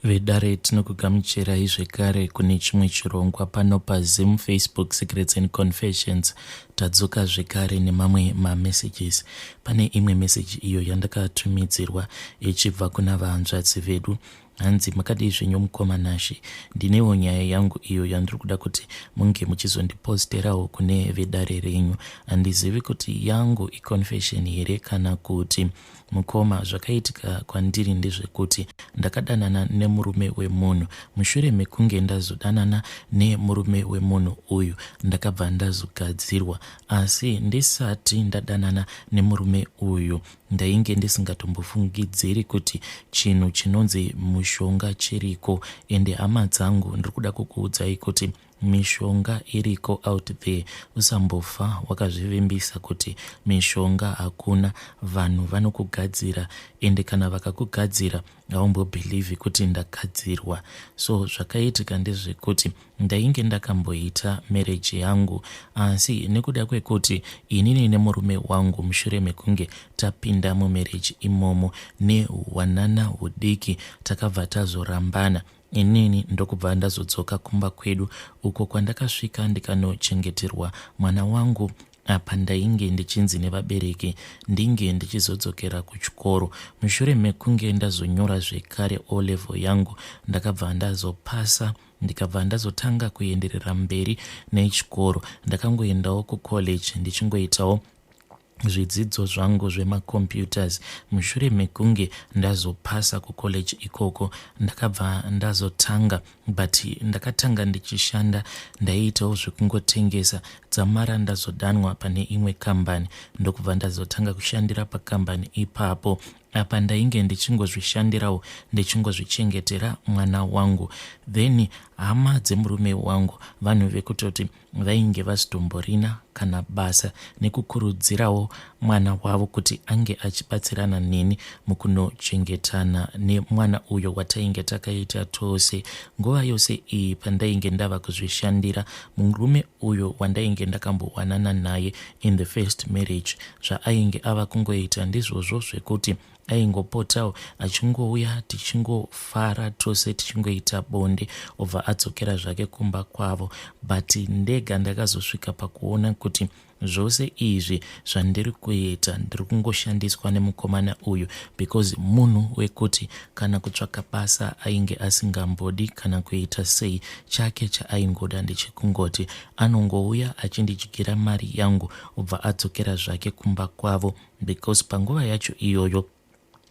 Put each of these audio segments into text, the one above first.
Vedare tinokugamuchirai zvekare kune chimwe chirongwa pano paZim Facebook Secrets and Confessions. Tadzoka zvekare nemamwe mamessages. Pane imwe message iyo yandakatumidzirwa ichibva kuna vahanzvadzi vedu. Hanzi makadii zvenyu mukoma Nashe, ndinewo nyaya yangu iyo yandiri kuda kuti munge muchizondiposterawo kune vedare renyu. Handizivi kuti yangu iconfession here kana kuti Mukoma, zvakaitika kwandiri ndezvekuti ndakadanana nemurume wemunhu. Mushure mekunge ndazodanana nemurume wemunhu uyu, ndakabva ndazogadzirwa. Asi ndisati ndadanana nemurume uyu, ndainge ndisingatombofungidziri kuti chinhu chinonzi mushonga chiriko. Ende hama dzangu, ndiri kuda kukuudzai kuti Mishonga iriko out there usambofa wakazvivimbisa kuti mishonga hakuna vanhu vanokugadzira ende kana vakakugadzira haumbobhilivhi kuti ndagadzirwa so zvakaitika ndezvekuti ndainge ndakamboita marriage yangu asi nekuda kwekuti inini nemurume wangu mushure mekunge tapinda mumarriage imomo nehwanana hudiki takabva tazorambana Inini ndokubva ndazodzoka kumba kwedu uko kwandakasvika ndikanochengeterwa mwana wangu apa ndainge ndichinzi nevabereki ndinge ndichizodzokera kuchikoro. Mushure mekunge ndazonyora zvekare O level yangu ndakabva ndazopasa ndikabva ndazotanga kuenderera mberi nechikoro. Ndakangoendawo kucollege ndichingoitawo zvidzidzo zvangu zvemacomputers. Mushure mekunge ndazopasa kucollege ikoko ndakabva ndazotanga but ndakatanga ndichishanda ndaiitawo zvekungotengesa dzamara ndazodanwa pane imwe kambani ndokubva ndazotanga kushandira pakambani ipapo. Apa ndainge ndichingozvishandirawo ndichingozvichengetera mwana wangu. Then hama dzemurume wangu vanhu vekutoti vainge vasitomborina kana basa nekukurudzirawo mwana wavo kuti ange achibatsirana neni mukunochengetana nemwana uyo watainge takaita tose. Nguva yose iyi pandainge ndava kuzvishandira, murume uyo wandainge ndakambowanana naye in the first marriage zvaainge ava kungoita ndizvozvo zvekuti Aingopotawo achingouya tichingofara tose tichingoita bonde obva adzokera zvake kumba kwavo but ndega ndakazosvika pakuona kuti zvose izvi zvandiri kuita ndiri kungoshandiswa nemukomana uyu because munhu wekuti kana kutsvaka basa ainge asingambodi kana kuita sei chake chaaingoda ndechekungoti anongouya achindidyira mari yangu obva adzokera zvake kumba kwavo because panguva yacho iyoyo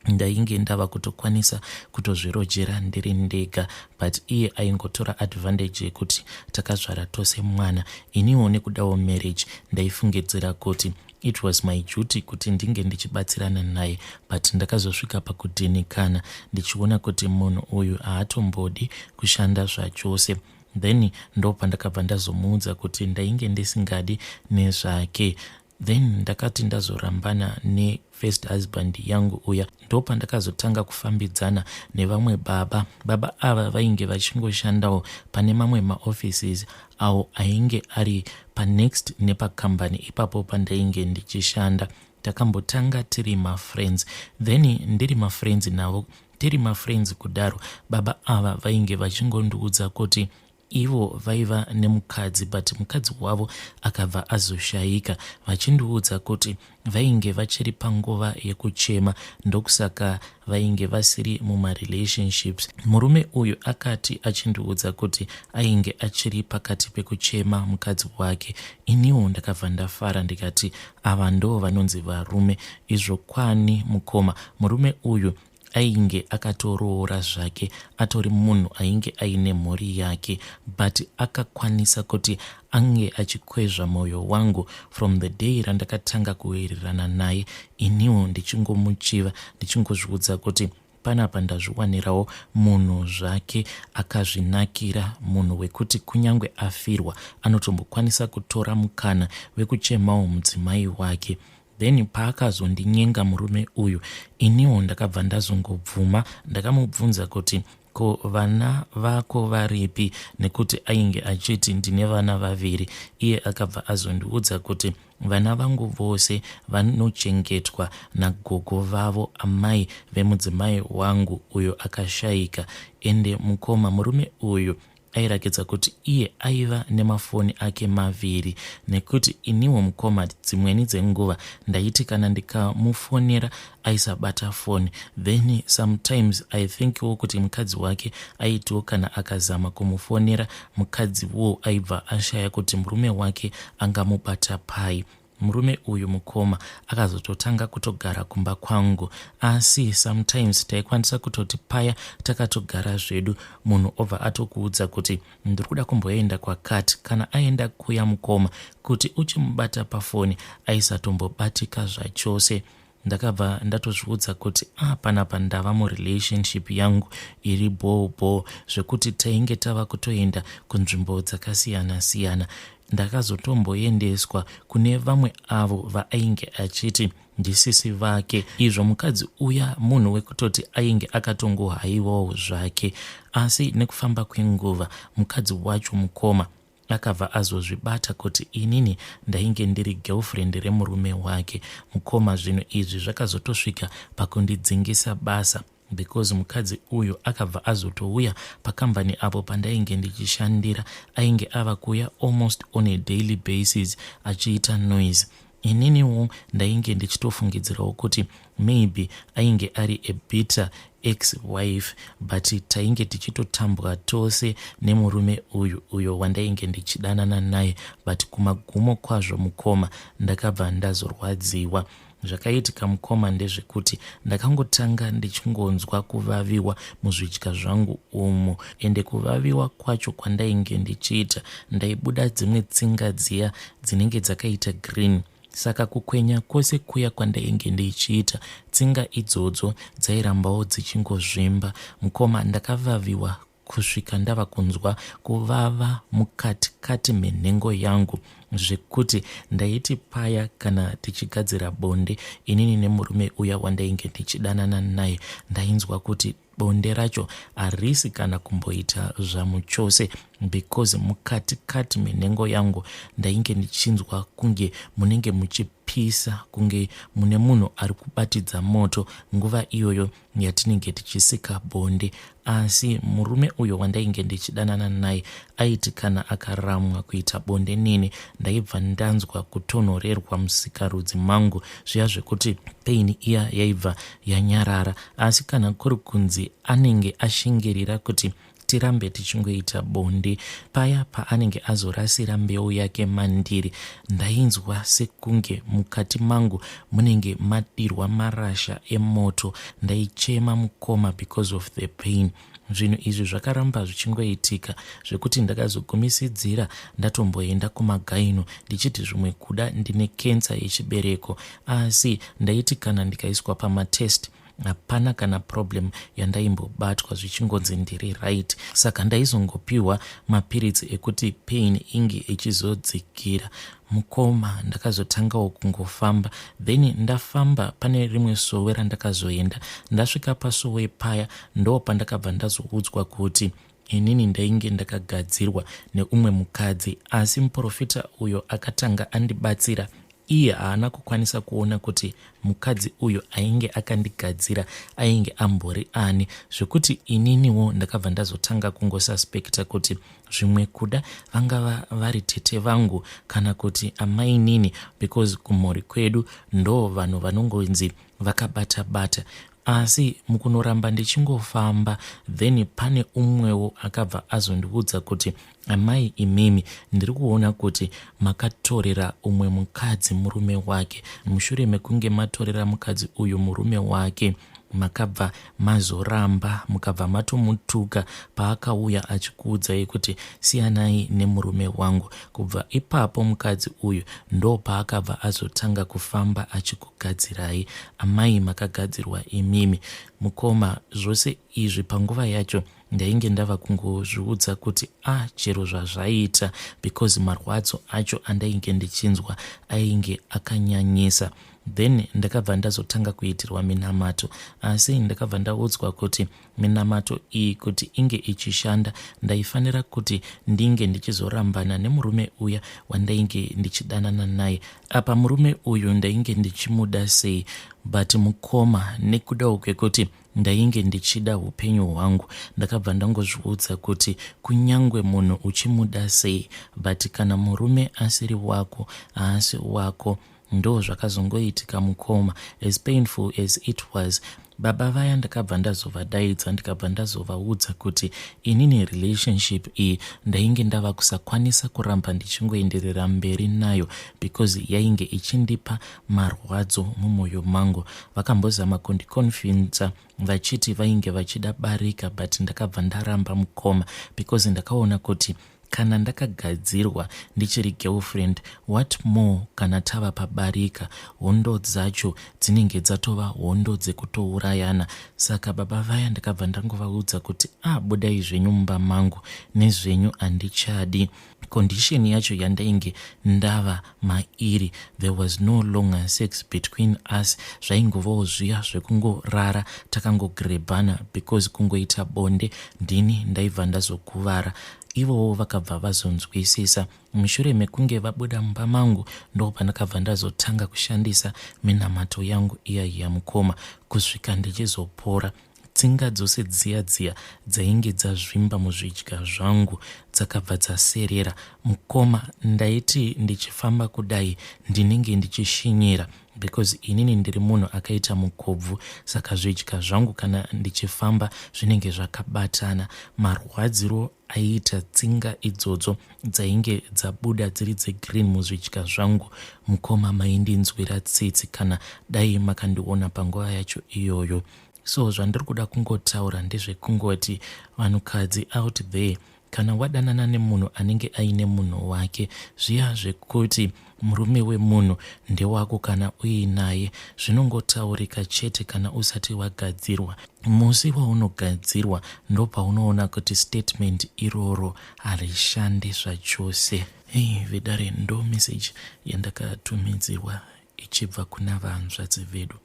ndainge ndava kutokwanisa kutozvirojera ndiri ndega but iye aingotora advantage yekuti takazvara tose mwana iniwo nekudawo marriage ndaifungidzira kuti it was my duty kuti ndinge ndichibatsirana naye but ndakazosvika pakudhinikana ndichiona kuti munhu uyu haatombodi kushanda zvachose then ndopandakabva ndazomuudza kuti ndainge ndisingadi nezvake Then ndakati ndazorambana nefirst husband yangu uya ndopandakazotanga kufambidzana nevamwe baba. Baba ava vainge vachingoshandawo pane mamwe maoffices awo ainge ari panext nepakambani ipapo pandainge ndichishanda. Takambotanga tiri mafriends then ndiri mafriends navo tiri mafriends kudaro baba ava vainge vachingondiudza kuti Ivo vaiva nemukadzi but mukadzi wavo akabva azoshaika vachindiudza kuti vainge vachiri panguva yekuchema ndokusaka vainge vasiri mumarelationships. Murume uyu akati achindiudza kuti ainge achiri pakati pekuchema mukadzi wake iniwo ndakabva ndafara ndikati ava ndoo vanonzi varume izvo kwani mukoma murume uyu Ainge akatoroora zvake atori munhu ainge aine mhuri yake but akakwanisa kuti ange achikwezva moyo wangu from the day randakatanga kuwirirana naye iniwo ndichingomuchiva ndichingozviudza kuti panapa ndazviwanirawo munhu zvake akazvinakira munhu wekuti kunyange afirwa anotombokwanisa kutora mukana wekuchemawo mudzimai wake Then paakazondinyenga murume uyu iniwo ndakabva ndazongobvuma. Ndakamubvunza kuti Ko vana vako varipi nekuti ainge achiti ndine vana vaviri. Iye akabva azondiudza kuti vana vangu vose vanochengetwa nagogo vavo amai vemudzimai wangu uyo akashaika. Ende mukoma murume uyu airakidza kuti iye aiva nemafoni ake maviri nekuti iniwo mukoma dzimweni dzenguva ndaiti kana ndikamufonera aisabata foni then sometimes I think wo kuti mukadzi wake aitiwo kana akazama kumufonera mukadzi wo aibva ashaya kuti murume wake angamubata pai. Murume uyu mukoma akazototanga kutogara kumba kwangu asi sometimes taikwanisa kutoti paya takatogara zvedu munhu obva atokuudza kuti ndiri kuda kumboenda kwakati kana aenda kuya mukoma kuti uchimubata pafoni aisatombobatika zvachose. Ndakabva ndatozviudza kuti ah panapa ndava murelationship yangu iri bhoo bhoo zvekuti tainge tava kutoenda kunzvimbo dzakasiyana siyana. Ndakazotomboendeswa kune vamwe avo vaainge achiti ndisisi vake izvo mukadzi uya munhu wekutoti ainge akatongohaiwawo zvake asi nekufamba kwenguva mukadzi wacho mukoma akabva azozvibata kuti inini ndainge ndiri girlfriend remurume wake. Mukoma zvinhu izvi zvakazotosvika pakundidzingisa basa because mukadzi uyu akabva azotouya pakambani apo pandainge ndichishandira ainge ava kuuya almost on a daily basis achiita noise. Ininiwo ndainge ndichitofungidzirawo kuti maybe ainge ari a bitter ex wife but tainge tichitotambwa tose nemurume uyu uyo wandainge ndichidanana naye but kumagumo kwazvo mukoma ndakabva ndazorwadziwa. Zvakaitika mukoma ndezvekuti ndakangotanga ndichingonzwa kuvaviwa muzvidya zvangu umu ende kuvaviwa kwacho kwandainge ndichiita ndaibuda dzimwe tsinga dziya dzinenge dzakaita green saka kukwenya kwose kuya kwandainge ndichiita tsinga idzodzo dzairambawo dzichingozvimba. Mukoma ndakavaviwa kusvika ndava kunzwa kuvava mukati kati menhengo yangu zvekuti ndaiti paya kana tichigadzira bonde inini nemurume uya wandainge ndichidanana naye ndainzwa kuti bonde racho harisi kana kumboita zvamuchose because mukati kati menhengo yangu ndainge ndichinzwa kunge munenge muchipisa kunge mune munhu ari kubatidza moto nguva iyoyo yatinenge tichisika bonde. Asi murume uyo wandainge ndichidanana naye aiti kana akaramwa kuita bonde neni ndaibva ndanzwa kutonhorerwa musikarudzi mangu zviya zvekuti pain iya yaibva yanyarara. Asi kana kuri kunzi anenge ashingirira kuti tirambe tichingoita bonde paya paanenge azorasira mbeu yake mandiri ndainzwa sekunge mukati mangu munenge madirwa marasha emoto. Ndaichema mukoma because of the pain. Zvinhu izvi zvakaramba zvichingoitika zvekuti ndakazogumisidzira ndatomboenda kumagaino ndichiti zvimwe kuda ndine kensa yechibereko asi ndaiti kana ndikaiswa pamatest hapana kana problem yandaimbobatwa zvichingonzi ndiri right. Saka ndaizongopiwa mapiritsi ekuti pain inge ichizodzikira. Mukoma ndakazotangawo kungofamba then ndafamba pane rimwe sowe randakazoenda. Ndasvika pasowe paya ndo pandakabva ndazoudzwa kuti inini ndainge ndakagadzirwa neumwe mukadzi asi muprofita uyo akatanga andibatsira iye haana kukwanisa kuona kuti mukadzi uyu ainge akandigadzira ainge ambori ani zvekuti ininiwo ndakabva ndazotanga kungosuspekta kuti zvimwe kuda vangava vari tete vangu kana kuti amainini because kumhuri kwedu ndo vanhu vanongonzi vakabata bata. Asi mukunoramba ndichingofamba then pane umwewo akabva azondiudza kuti amai imimi ndiri kuona kuti makatorera umwe mukadzi murume wake. Mushure mekunge matorera mukadzi uyu murume wake makabva mazoramba mukabva matomutuka paakauya achikuudzai kuti siyanai nemurume wangu. Kubva ipapo mukadzi uyu ndo paakabva azotanga kufamba achikugadzirai. Amai makagadzirwa imimi. Mukoma zvose izvi panguva yacho ndainge ndava kungozviudza kuti a chero zvazvaita because marwadzo acho andainge ndichinzwa ainge akanyanyisa. Then ndakabva ndazotanga kuitirwa minamato, asi ndakabva ndaudzwa kuti minamato iyi kuti inge ichishanda ndaifanira kuti ndinge ndichizorambana nemurume uya wandainge ndichidanana naye. Apa murume uyu ndainge ndichimuda sei, but mukoma, nekudawo kwekuti ndainge ndichida upenyu hwangu, ndakabva ndangozviudza kuti kunyangwe munhu uchimuda sei, but kana murume asiri wako, haasi wako. Ndo zvakazongoitika mukoma. As painful as it was, baba vaya ndakabva ndazovadaidza, ndikabva ndazovaudza kuti inini relationship iyi ndainge ndava kusakwanisa kuramba ndichingoenderera mberi nayo because yainge ichindipa marwadzo mumwoyo mangu. Vakambozama kundiconvinca vachiti vainge vachida barika, but ndakabva ndaramba mukoma, because ndakaona kuti kana ndakagadzirwa ndichiri girlfriend, what more kana tava pabarika? Hondo dzacho dzinenge dzatova hondo dzekutourayana. Saka baba vaya ndakabva ndangovaudza kuti, "A, ah, budai zvenyu mumba mangu, nezvenyu handichadi." Condition yacho yandainge ndava mairi, there was no longer sex between us. Zvaingovawo zviya zvekungorara takangogrebhana, because kungoita bonde ndini ndaibva ndazokuvara. Ivowo vakabva vazonzwisisa. Mushure mekunge vabuda mumba mangu, ndo pandakabva ndazotanga kushandisa minamato yangu iya yamukoma kusvika ndichizopora. Tsinga dzose dziya dziya dzainge dzazvimba muzvidya zvangu dzakabva dzaserera mukoma. Ndaiti ndichifamba kudai ndinenge ndichishinyira, because inini ndiri munhu akaita mukobvu, saka zvidya zvangu kana ndichifamba zvinenge zvakabatana. Marwadziro aiita tsinga idzodzo dzainge dzabuda dziri dzegreen muzvidya zvangu mukoma, maindinzwira tsitsi kana dai makandiona panguva yacho iyoyo. So zvandiri kuda kungotaura ndezvekungoti vanhukadzi out there, kana wadanana nemunhu anenge aine munhu wake, zviya zvekuti murume wemunhu ndewako kana uinaye zvinongotaurika chete kana usati wagadzirwa. Musi waunogadzirwa ndopaunoona kuti statement iroro harishandi zvachose. Hei vedare, ndo message yandakatumidzirwa ichibva kuna vanzvadzi vedu.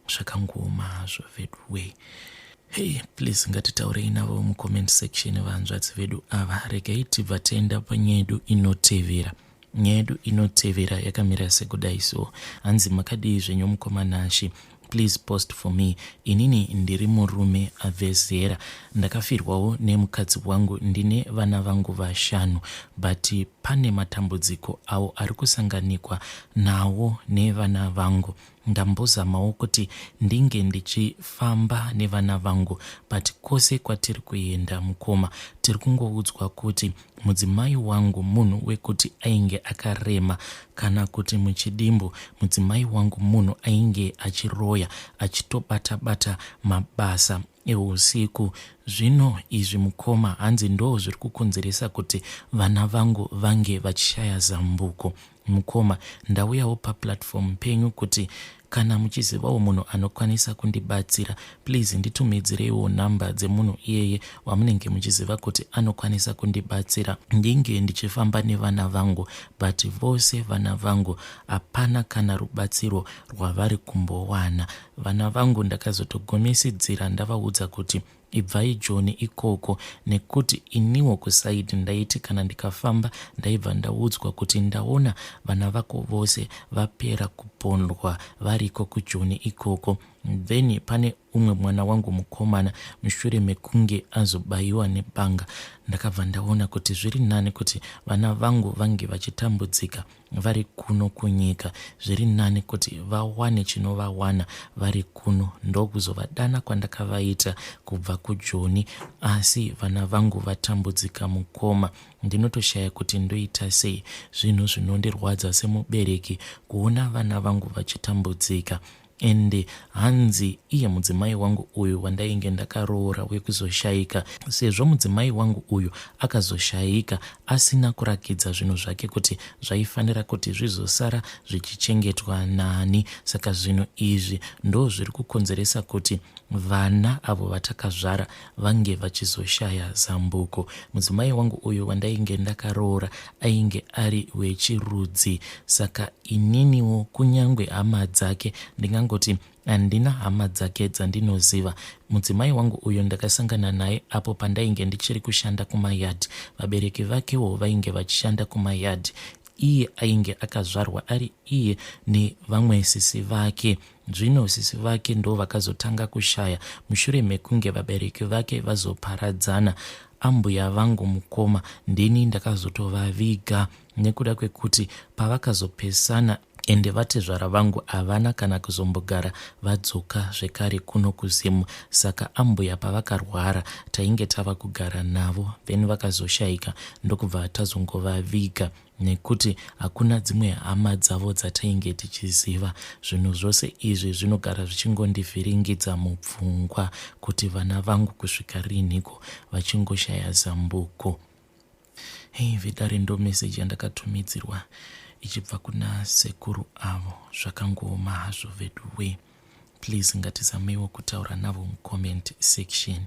Zvakangooma hazvo vedu wei. Hey, please, ngatitaurei navo mucomment section vanzvadzi vedu ava. Regai tibva taenda panyaya yedu inotevera. Nyaya yedu inotevera yakamira sekudai so. Hanzi, "Makadii zvenyu mukoma Nashe? Please post for me. Inini ndiri murume abve zera, ndakafirwawo nemukadzi wangu, ndine vana vangu vashanu, but pane matambudziko awo ari kusanganikwa nawo nevana vangu. Ndambozamawo kuti ndinge ndichifamba nevana vangu, but kwose kwatiri kuenda mukoma, tiri kungoudzwa kuti mudzimai wangu munhu wekuti ainge akarema, kana kuti muchidimbu mudzimai wangu munhu ainge achiroya, achitobata-bata mabasa eusiku. Zvino izvi mukoma, hanzi ndo zviri kukonzeresa kuti vana vangu vange vachishaya zambuko. Mukoma, ndauyawo paplatform penyu kuti kana muchizivawo munhu anokwanisa kundibatsira, please nditumidzireiwo nhamba dzemunhu iyeye wamunenge muchiziva kuti anokwanisa kundibatsira, ndinge ndichifamba nevana vangu. But vose vana vangu hapana kana rubatsiro rwavari kumbowana. Vana vangu ndakazotogumisidzira ndavaudza kuti ibvai Joni ikoko, nekuti iniwo kuside ndaiti kana ndikafamba ndaibva ndaudzwa kuti ndaona vana vako vose vapera kupondwa variko kuJoni ikoko. Then pane umwe mwana wangu mukomana, mushure mekunge azobayiwa nebanga, ndakabva ndaona kuti zviri nani kuti vana vangu vange vachitambudzika vari kuno kunyika, zviri nani kuti vawane chinovawana vari kuno. Ndokuzovadana kwandakavaita kubva kuJoni, asi vana vangu vatambudzika mukoma. Ndinotoshaya kuti ndoita sei. Zvinhu zvinondirwadza semubereki kuona vana vangu vachitambudzika. Ende hanzi iye mudzimai wangu uyu wandainge ndakaroora wekuzoshaika, sezvo mudzimai wangu uyu akazoshaika asina kurakidza zvinhu zvake kuti zvaifanira kuti zvizosara zvichichengetwa nani, saka zvinhu izvi ndozviri kukonzeresa kuti vana avo vatakazvara vange vachizoshaya zambuko. Mudzimai wangu uyu wandainge ndakaroora ainge ari wechirudzi, saka ininiwo kunyangwe hama dzake ndingangoti handina hama dzake dzandinoziva. Mudzimai wangu uyu ndakasangana naye apo pandainge ndichiri kushanda kumayadhi. Vabereki vakewo vainge vachishanda kumayadhi. Iye ainge akazvarwa ari iye nevamwe sisi vake. Zvino sisi vake ndovakazotanga kushaya mushure mekunge vabereki vake vazoparadzana. Ambuya vangu mukoma ndini ndakazotovaviga nekuda kwekuti pavakazopesana ende vatezvara vangu havana kana kuzombogara vadzoka zvekare kuno kuZim. Saka ambuya pavakarwara tainge tava kugara navo then vakazoshaika ndokubva tazongovaviga. Nekuti hakuna dzimwe hama dzavo dzatainge tichiziva. Zvinhu zvose izvi zvinogara zvichingondivhiringidza mupfungwa kuti vana vangu kusvika rinhiko vachingoshaya zambuko. Hey vedare ndo message yandakatumidzirwa ichibva kuna sekuru avo. Zvakangooma hazvo veduwee. Please ngatizameiwo kutaura navo mucomment section.